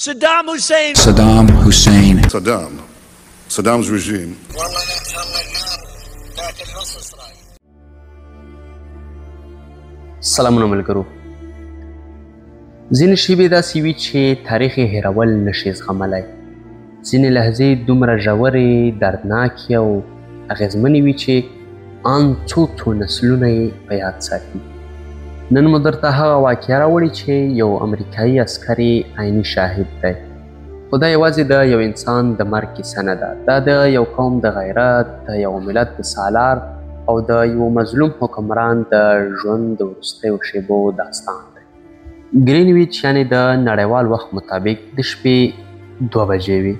Saddam Hussein. Saddam Hussein. Saddam. Saddam's regime. سلامونه ملګرو. ځینې شیبې داسې وي چې تاریخ یې هېرول نشي زغملی. ځینې لحظې دومره ژورې، دردناکې او اغېزمنې وي چې آن څو څو نسلونه یې په یاد ساتي. نن مو درته هغه واقعه راوړې چې یو امریکایي عسکر یې عیني شاهد دی. خو دا یوازې د یو انسان د مرګ کیسه نه ده، دا د یو قوم د غیرت، د یو ملت د سالار او د یو مظلوم حکمران د ژوند د وروستیو شیبو داستان دی. ګرینویچ یعنې د نړیوال وخت مطابق د شپې 2 بجې وي.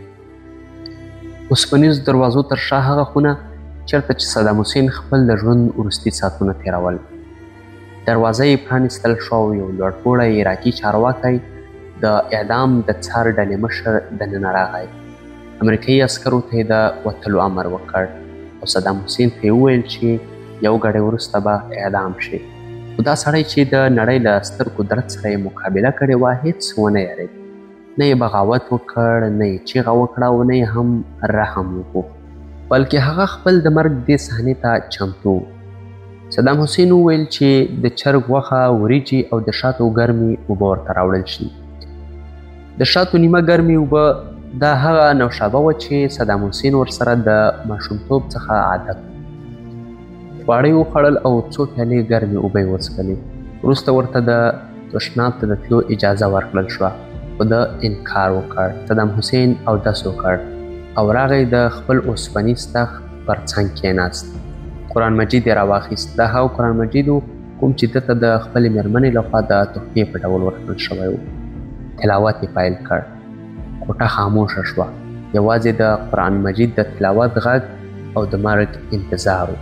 اوسپنیزو دروازو تر شا هغه خونه چېرته چې صدام حسین خپل د ژوند وروستي ساعتونه تېرول. دروازه یې پرانیستل شوه او یو لوړپوړی عراقي چارواکی د اعدام د څار ډلې مشر دننه راغی. امریکایي عسکرو ته یې د وتلو امر وکړ او صدام حسین ته یې وویل چې یو ګړی وروسته به اعدام شي. خو دا سړی چې د نړۍ له ستر قدرت سره یې مقابله کړې وه هیڅ ونه یارېد. نه یې بغاوت وکړ، نه یې چیغه وکړه او نه یې هم رحم وغوښت، بلکې هغه خپل د مرګ دې صحنې ته چمتو و. صدام حسین وویل چې د چرګ غوښه، وریجې او د شاتو ګرمې اوبه ورته راوړل شي. د شاتو نیمه ګرمې اوبه دا هغه نوشابه وه چې صدام حسین ورسره د ماشومتوب څخه عادت و. خواړه یې وخوړل او څو پیالې ګرمې اوبه یې وڅښلې. وروسته ورته د تشناب ته د تلو اجازه ورکړل شوه، خو ده انکار وکړ. صدام حسین اودس وکړ او راغی د خپل اوسپنیز تخت پر څنګ کېناست. قرآن مجید یې راواخیست. دا هغه قرآن مجید و کوم چې ده ته د خپلې مېرمنې لخوا د تحفې په ډول ورکړل شوی و. تلاوت یې پیل کړ. کوټه خاموشه شوه، یوازې د قرآن مجید د تلاوت غږ او د مرګ انتظار و.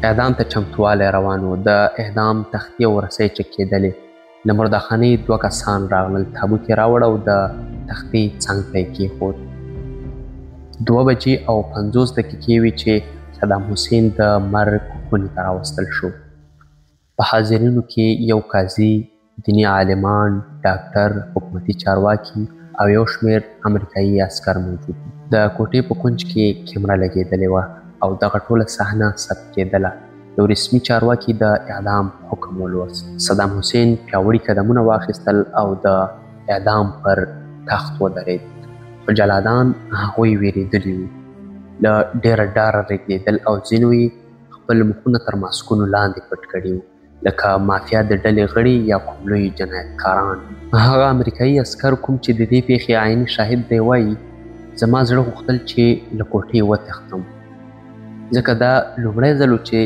اعدام ته چمتوالی روان و. د اعدام تختې او رسۍ چکېدلې. له مرداخانې 2 کسان راغلل، تابوت یې راوړ او د تختې څنګ ته یې کېښود. 2:50 وې چې صدام حسین د مرګ خونې ته راوستل شو. په حاضرینو کې یو قاضي، دیني عالمان، ډاکټر، حکومتي چارواکي او یو شمېر امریکایي عسکر موجود وو. د کوټې په کونج کې کیمره لګېدلې وه او دغه ټوله صحنه ثبت کېدله. یو رسمي چارواکي د اعدام حکم ولوست. صدام حسین پیاوړي قدمونه واخیستل او د اعدام پر تخت ودرېد. خو جلادان هغوی وېرېدلي وو، له ډېره ډاره رېږدېدل او ځینو یې خپل مخونه تر ماسکونو لاندې پټ کړي وو، لکه مافیا د ډلې غړي یا کوم لوی جنایتکاران. هغه امریکایي عسکر کوم چې د دې پېښې عیني شاهد دی وایي، زما زړه غوښتل چې له کوټې وتښتم، ځکه دا لومړی ځل و چې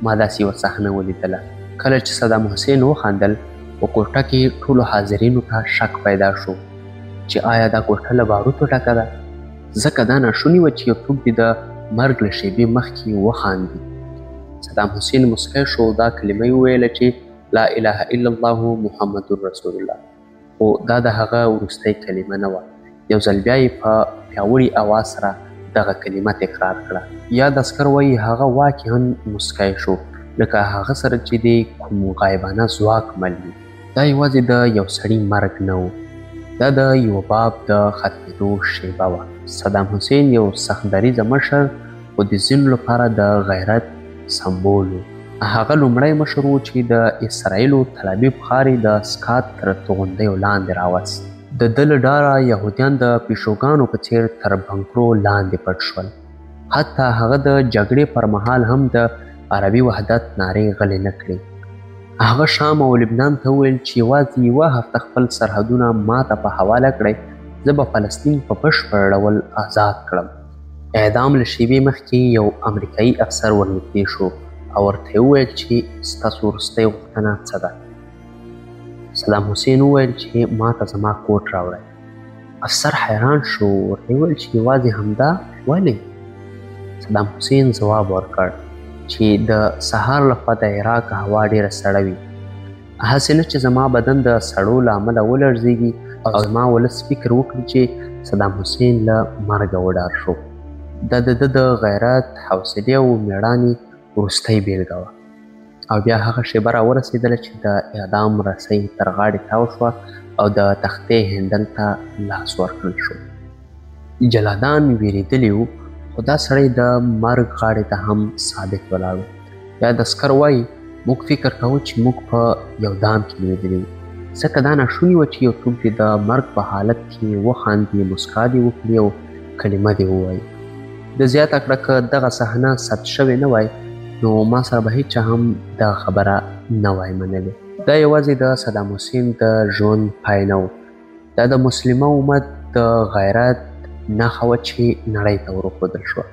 ما داسې یوه صحنه ولیدله. کله چې صدام حسین وخندل، په کوټه کې ټولو حاضرینو ته شک پیدا شو چې آیا دا کوټه له باروتو ډکه ده، ځکه دا ناشونې وه چې یو څوک دې د مرګ له شیبې مخکې وخاندي. صدام حسین موسکی شو، دا کلمه یې وویله چې لا اله الا الله محمد رسول الله، خو دا د هغه وروستۍ کلمه نه وه. یو ځل بیا یې په پیاوړي اواز سره دغه کلمه تکرار کړه. یاد عسکر وایي هغه واقعا موسکی شو، لکه هغه سره چې دې کوم غایبانه ځواک مل وي. دا یوازې د یو سړي مرګ نه و، دا د یوه باب د ختمېدو شیبه وه. صدام حسین یو سخت دریځه مشر، خو د ځینو لپاره د غیرت سمبول و. هغه لومړی مشر و چې د اسرائیلو تل ابیب ښار یې د سکات تر توغندیو لاندې راوست. د ده له ډاره یهودیان د پیشوګانو په څېر تر بنکرو لاندې پټ شول. حتی هغه د جګړې پر مهال هم د عربي وحدت نارې غلې نه کړې. هغه شام او لبنان ته وویل چې یوازې یوه هفته خپل سرحدونه ماته په حواله کړئ، زه به فلسطین په بشپړ ډول آزاد کړم. اعدام له شیبې مخکې یو امریکایي افسر ورنږدې شو او ورته یې وویل چې ستاسو وروستۍ غوښتنه څه ده؟ صدام حسین وویل چې ماته زما کوټ راوړی. افسر حیران شو، ورته یې وویل چې یوازې همدا؟ ولې؟ صدام حسین ځواب ورکړ چې د سهار لخوا د عراق هوا ډېره سړه وي، هسې نه چې زما بدن د سړو له امله ولړزېږي او زما ولس فکر وکړي چې صدام حسین له مرګه وډار شو. دا د ده د غیرت، حوصلې او مېړانې وروستۍ بېلګه وه. او بیا هغه شیبه راورسېدله چې د اعدام رسۍ تر غاړې تاو شوه او د تختې هینډل ته لاس ورکړل شو. جلادان ویرېدلي وو، خو دا سړی د مرګ غاړې ته هم ثابت ولاړ و. یاد عسکر وایي، موږ فکر کاوه چې موږ په یو دام کې لوېدلي وو، ځکه دا ناشونې وه چې یو څوک دې د مرګ په حالت کې وخاندي، مسکا دې وکړي او کلمه دې ووایي. ده زیاته کړه، که دغه صحنه ثبت شوې نه وای نو ما سره به هیچا هم دغه خبره نه وای منلې. دا یوازې د صدام حسین د ژوند پای نه و، دا د مسلمه امت د غیرت نښه وه چې نړۍ ته وروښودل شوه.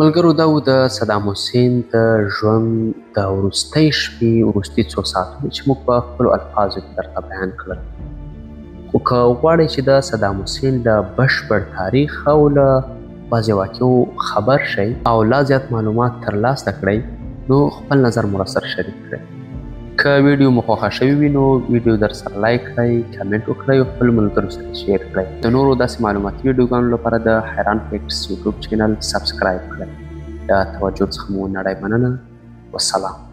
ملګرو، دا و د صدام حسین د ژوند د وروستۍ شپې وروستي څو ساعتونه چې موږ په خپلو الفاظو کې درته بیان کړل. خو که غواړئ چې د صدام حسین له بشپړ تاریخ او له بعضې واقعو خبر شئ او لا زیات معلومات ترلاسه کړئ، نو خپل نظر مو راسره شریک کړئ. که ویډیو مو خوښه شوې وي نو ویډیو در سره لایک کړئ، کمنټ وکړئ او خپل ملګرو سره share کړئ. د نورو داسې معلوماتي ویډیوګانو لپاره د حیران فیکټس یوټیوب چینل subscribe کړئ. د توجه څخه مو نړۍ مننه. والسلام.